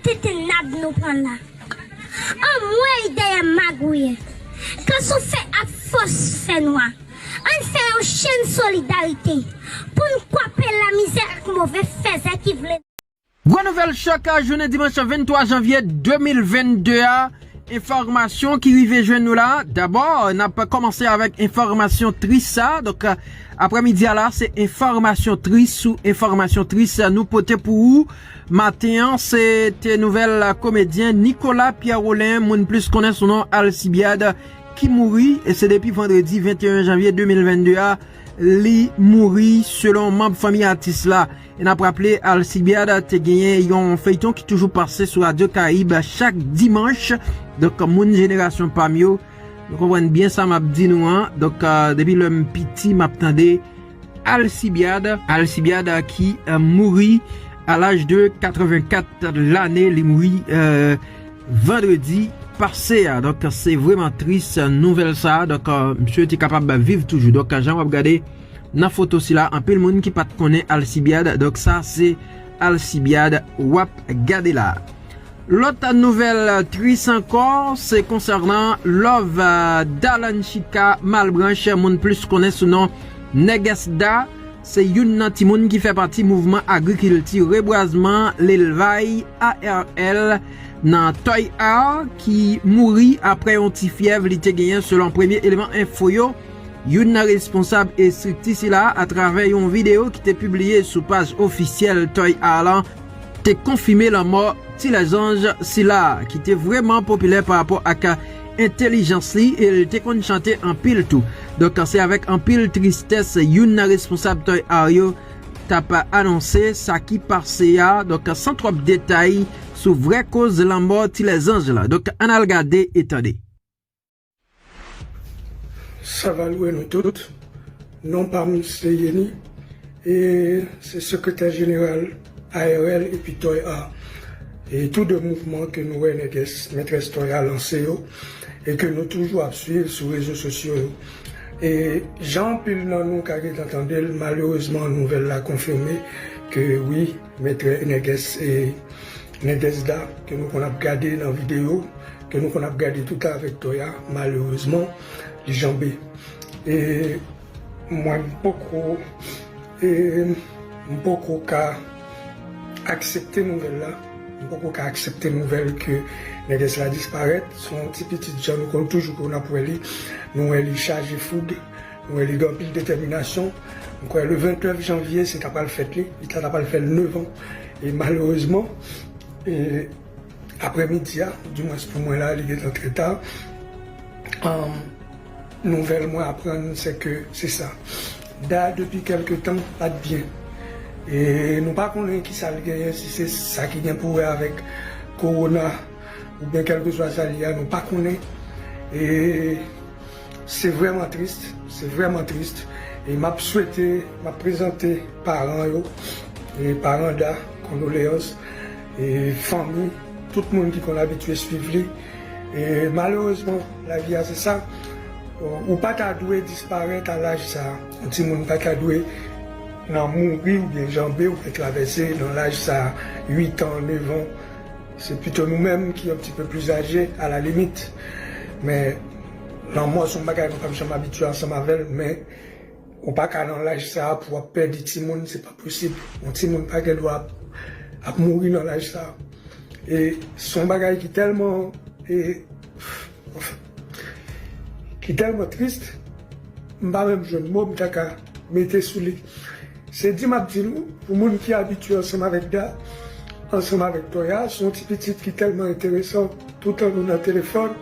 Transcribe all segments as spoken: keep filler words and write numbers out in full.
Se te nad nou pran la. Anmwey dèyè magouyè. Kan soufè ap fòs fè nwa. Ann fè yon chenn solidarite pou n kwape lamizè ak move fèzè ki vle. Gwo nouvèl chòk a jounen dimanch venntwa janvye de mil vennde a. Enfòmasyon ki rive jwenn nou la. Dabò, n ap kòmanse avèk enfòmasyon tris sa. Donk, aprèmidi a la, se enfòmasyon tris sou enfòmasyon tris nou pote pou ou. Maten an, se te nouvèl komedyen Nicolas Pierre Rolin, moun plis konnen sou non Alcibiade, ki mouri, e se depi vandredi venteyen janvye de mil vennde a, li mouri, selon manm fanmi atis la. E n ap raple, Alcibiade te genyen yon feyton ki toujou pase sou Radyo Karayib chak dimanch. Donk, moun jenerasyon pa m yo, nou konprann byen sa m ap di nou an. Donk, euh, depi lè m piti, m ap tande Alcibiade. Alcibiade, euh, ki, euh, mouri a laj de katrevenkat lane. Li mouri, euh, vandredi pase a. Donk, se vrèman tris, euh, nouvèl sa a. Donk, euh, misye te kapab viv toujou. Donk, jan w ap gade nan foto sila, anpil moun ki pa t konnen Alcibiade. Donk, sa se Alcibiade w ap gade la. Lòt nouvèl tris ankò, se konsènan love, euh, Dalanchika Malbranche, moun plis konnen sou non Nègès Da. Se youn nan timoun ki fè pati mouvman agrikilti, rebwazman, lelvay, A R L, nan Toy R, ki mouri aprè yon ti fyèv li te genyen, selon premye eleman enfo yo. Youn nan responsab estrikti sila, atravè yon videyo ki te pibliye sou paj ofisyèl Toy R lan, te konfime lanmò Ti Lèzanj sila, ki te vrèman popilè pa rapò ak entèlijans li, e l te konn chante anpil tou. Donk, se avèk anpil tristès youn nan responsab Toy R yo t ap anonse sa ki pase a. Donk, san twòp detay sou vrè koz lanmò Ti Lèzanj la. Donk, ann al gade e tande. Sa va lwe nou tout. Non pa m se Yeni, e se sekretè jeneral A R L epi Toy A. E tou de mouvman ke nou wè nègès, mètrès Toy A lanse yo, e ke nou toujou ap swiv sou rezo sosyo yo. E jan anpil nan nou ka gentan tande l, malerezman, nouvèl la konfime ke wi, mètrè nègès e nègès Da ke nou konn ap gade nan videyo, ke nou konn ap gade tout avèk Toy A, malerezman, li janbe. E mwen, m poko, e m poko ka aksepte nouvèl la. M poko ka aksepte nouvèl ke nègès la disparèt. Se yon ti pitit jan nou konn toujou konn ap wè li. Nou wè li chaje foug. Nou wè li gen anpil detèminasyon. M kwè le vennnèf janvye, se ta pral fèt li. Li ta, ta pral fè l nèf an. E malerezman, e, aprèmidi a, dimwens pou mwen la, li gentan trè ta. Anm, nouvèl mwen aprann, se ke se sa. Da, depi kèlke tan, pa t byen. E nou pa konnen ki sa l genyen, si se sa ki gen pou wè avèk kowona, oubyen kèlkeswa sa l ye a, nou pa konnen. E se vrèman tris, se vrèman tris. E m ap swete, m ap prezante paran yo, e paran Da, kondoleyans, e fanmi, tout moun ki konn abitye swiv li. E malerezman, lavi a se sa. Ou pa ta dwe disparèt a laj sa a. Yon timoun pa ta dwe nan mouri oubyen janbe oubyen travèse nan laj sa a, uit an, nèf an. Se pito nou menm ki yon ti pe pli aje, a la limit. Men, lanmò se yon bagay nou p ap janm abitye ansanm avè l, men ou pa ka nan laj sa a pou w ap pèdi timoun, se pa posib. Yon timoun pa gen dwa ap, ap mouri nan laj sa a. E se yon bagay ki tèlman, e, ki tèlman tris, m pa menm jwenn mo m ta ka mete sou li. Se di m ap di nou, pou moun ki abitye ansanm avèk Da, ansanm avèk Toya, se yon ti pitit ki tèlman enteresan, toutan nou nan telefòn,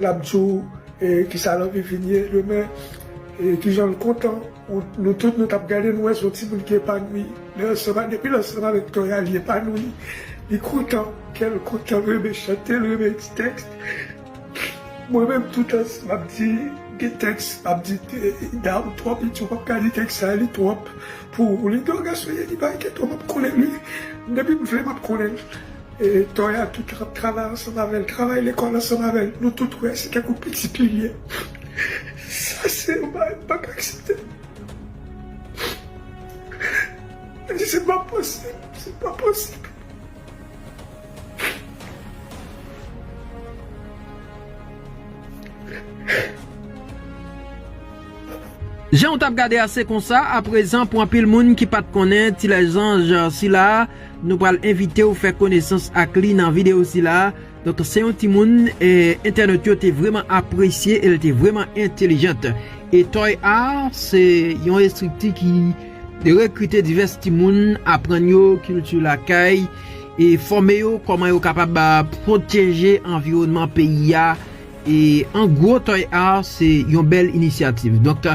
l ap di w, e, kisa l anvi vin ye demen, e, kijan l kontan. Ou, nou tout, nou t ap gade, nou wè se yon timoun ki epanouyi. Lè ansanm, depi l ansanm avèk Toya, li epanouyi, li kontan, kè l kontan, l renmen chante, l renmen di tèks. Mwen menm, toutan, m ap di, gen tèks, m ap di, e, Da, ou twò piti, ou p ap ka di tèks sa, li twòp pou ou. Li di, o, gason, li pa enkyete, m ap konnen li. Depi m vle, m ap konnen l. E, Toya, tout, l ap travay ansanm avè l, travay lekòl ansanm avè l. Nou tout wè, se tankou pitit li ye. Sa, se yon bagay m pa ka aksepte. Mwen di, se pa posib, se pa posib. Jan w t ap gade a, se konsa, aprezan, pou anpil moun ki pa t konnen Ti Lèzanj sila, nou pral envite w fè konesans ak li nan videyo sila. Donk, se yon timoun, e, entènot yo te vrèman apresye e l te vrèman entèlijant. E Toy Art, se yon estrikti ki rekrite divès timoun, aprann yo kilti lakay, e fòme yo kòman yo kapab, a, pwoteje anviwònman peyi a. E an gwo, Toy Art se yon bèl inisyativ. Donk,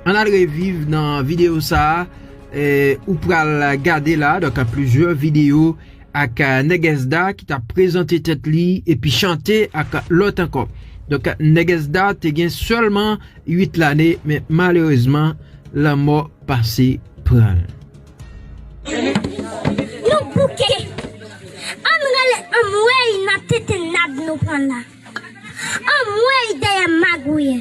ann al reviv nan videyo sa a, e, ou pral gade la, donk, plizyè videyo ak, a, Nèg Esda ki t ap prezante tèt li epi chante ak lòt ankò. Donk, Nèg Esda te gen sèlman uit lane, men malerezman, lanmò pase pran l. Nou bouke. Ann rele anmwey nan tenten nab nou pran la. Anmwey dèyè magouye.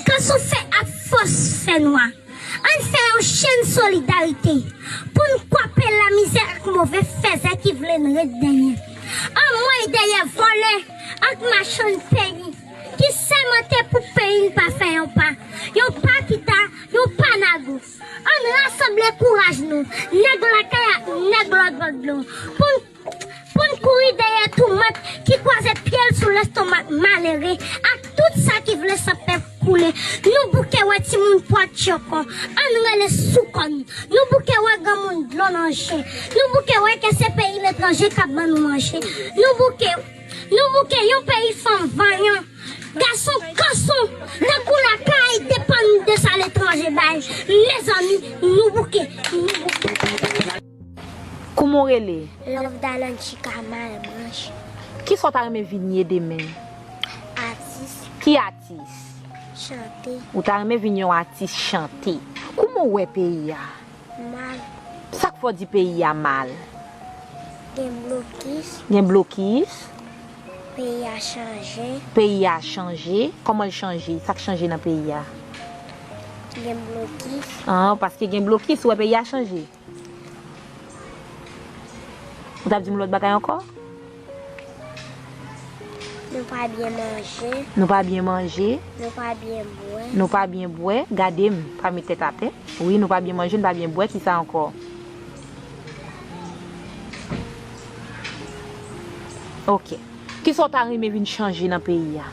Kanson fè ak fòs fè nwa. Ann fè yon chenn solidarite pou n kwape lamizè ak move fèzè ki vle n ret dèyè. Anmwey dèyè vòlè ak machann peyi ki sèmante pou peyi n pa fè yon pa, yon pa kita, yon pa nago. Ann rasanble kouraj nou, nèg lakay ak nèg lòtbò dlo, pou n, pou n kouri dèyè toumant ki kwaze pye l sou lestomak malere ak tout sa ki vle san pèp koule. Nou bouke wè timoun pwa tyoko, ann rele sou kò n. Nou bouke wè granmoun dlo nan je. Nou bouke wè ke se peyi letranje k ap ban nou manje. Nou bouke, nou bouke yon peyi fanm vanyan. Gason kanson, tankou lakay, depann de sa letranje bay. Mezanmi, nou bouke, nou bouke. Kouman w rele? Love Dalanchika Malbranch. Kisa w ta renmen vin ye demen? Atis. Ki atis? Chante. Ou ta renmen vin yon atis chante. Kouman w wè peyi a? Mal. Sa k fè w di peyi a mal? Gen blokis. Gen blokis? Peyi a chanje. Peyi a chanje? Kòman l chanje? Sa k chanje nan peyi a? Gen blokis. Ah, paske gen blokis, ou wè peyi a chanje? Ou t ap di m lòt bagay ankò? Nou pa byen manje. Nou pa byen manje. Nou pa byen bwè. Nou pa byen bwè. Gade m, pa met tèt atè. Wi, nou pa byen manje, nou pa byen bwè. Kisa ankò? Ok. Kisa w ta renmen vin chanje nan peyi a?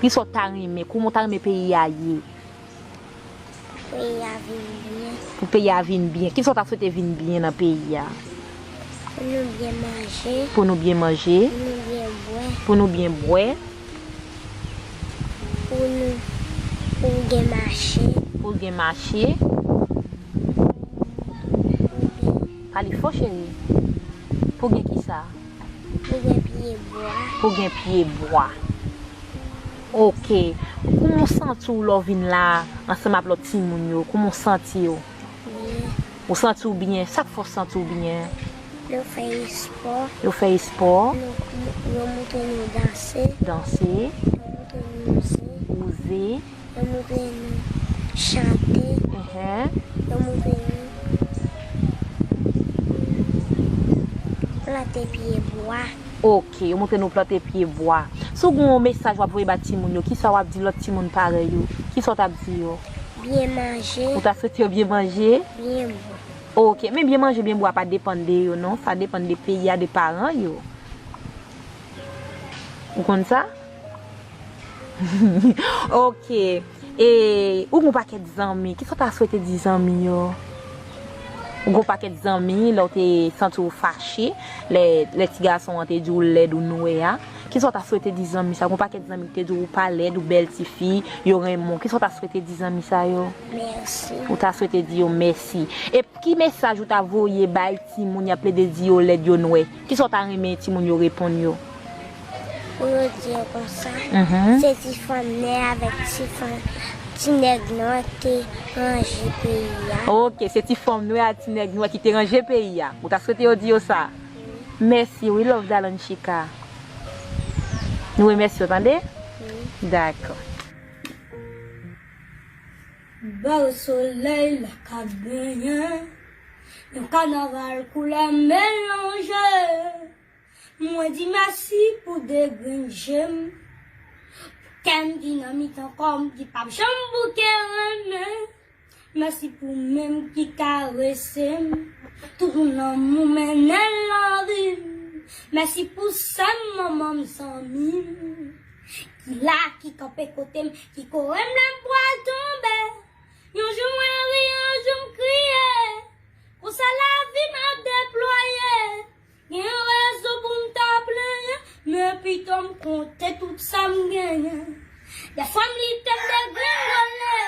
Kisa w ta renmen? Kouman w ta renmen peyi a ye? Peyi a vin byen. Pou peyi a vin byen. Kisa w ta swete vin byen nan peyi a? Pou nou byen manje. Pou nou byen manje. Pou nou byen bwè. Pou nou byen bwè. Pou nou, pou gen mache. Pou gen mache. Pou gen Pale fò, cheri. Pou gen kisa? Pou gen pye bwa. Pou gen pye bwa. Ok. Kouman w santi w lè w vin la ansanm ak lòt timoun yo? Kouman w santi w? Byen. Ou santi w byen? Sa k fè w santi w byen? Yo fè espò. Yo fè espò. Nou, yo montre nou danse. Danse. Yo montre nou wouze. Wouze. Yo montre nou chante. Enhen. Yo montre nou plante pye bwa. Ok, yo montre nou plante pye bwa. Si w gen yon mesaj w ap voye ba timoun yo, kisa w ap di lòt timoun parèy ou? Kisa w t ap di yo? Byen manje. Ou ta swete yo byen manje? Byen bwè. Ok, men byen manje, byen bwè pa depann de yo, non. Sa depann de peyi a, de paran yo. Ou konn sa? Ok. E, ou gen yon pakèt zanmi. Kisa w ta swete di zanmi yo? Ou gen yon pakèt zanmi, lè w te santi w fache, lè, lè ti gason an te di w lèd ou nwè a. Kisa w ta swete di zanmi sa? Gen yon pakèt zanmi ki te di w ou pa lèd, ou bèl tifi, yo renmen w. Kisa w ta swete di zanmi sa yo? Mèsi. Ou ta swete di yo mèsi. E ki mesaj ou ta voye bay timoun y ap plede di yo lèd, yo nwè? Kisa w ta renmen timoun yo reponn yo? Pou yo di yo konsa, mhm, se ti fanm nwè avèk ti fanm, ti nèg nwè ki te ranje peyi a. Ok, se ti fanm nwè ak ti nèg nwè ki te ranje peyi a. Ou ta swete yo di yo sa? Mèsi wi, Love Dalanchika. Nou remèsye w, tande? Wi. Dakò. Bèl solèy la k ap benyen, yon kanaval koulè melanje. Mwen di mèsi pou de grenn je m, Kè m ki nan mitan kò m ki p ap janm bouke renmen. Mèsi pou men m ki karese m. Tout lanmou mennen l nan vi m. Mèsi pou sè m, manman m, zanmi m. Ki la, ki kanpe kote m, ki kore m lè m pral tonbe. Yon jou mwen ri, yon jou m kriye. Konsa lavi m ap deplwaye. Gen rezon pou m ta plenyen, men pito m konte tout sa m genyen. Dèfwa m lite m degringole,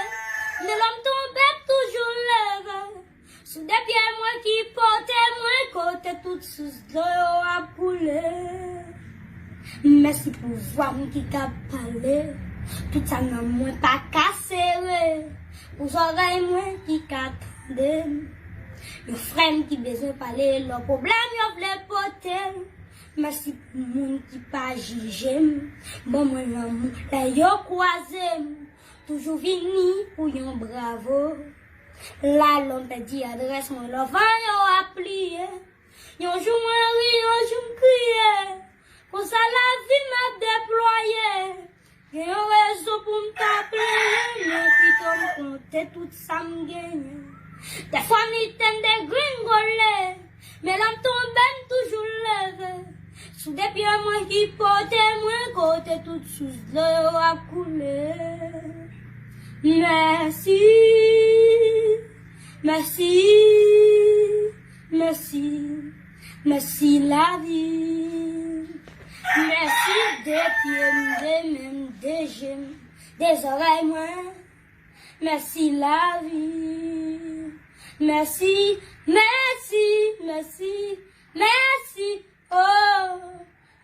men lè m tonbe m toujou leve. Sou de pye mwen ki pote mwen kote tout sous dlo yo ap koule. Mèsi pou vwa m ki ka pale, tout sa nan mwen pa ka sere. Pou zòrèy mwen ki ka tande m. Yon frè m ki bezwen pale lè pwoblèm yo vle pote l. Mèsi pou moun ki pa jije m. Ban mwen lanmou lè yo kwaze m. Toujou vini pou yon bravo. La lè m pèdi adrès mwen lè van yo ap pliye. Yon jou mwen ri, yon jou m kriye. Konsa lavi m ap deplwaye. Gen yon rezon pou m ta plenyen, men pito m konte tout sa m genyen. Dèfwa m lite m degringole, men lè m tonbe m toujou leve. Sou de pye mwen ki pote mwen kote tout sous dlo yo ap koule. Mèsi, mèsi, mèsi, mèsi lavi. Mèsi de pye m, de men m, de je m, de zòrèy mwen. Mèsi lavi. Mèsi, mèsi, mèsi, mèsi. Oh,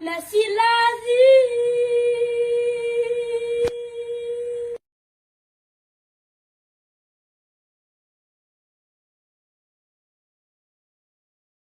mèsi lavi.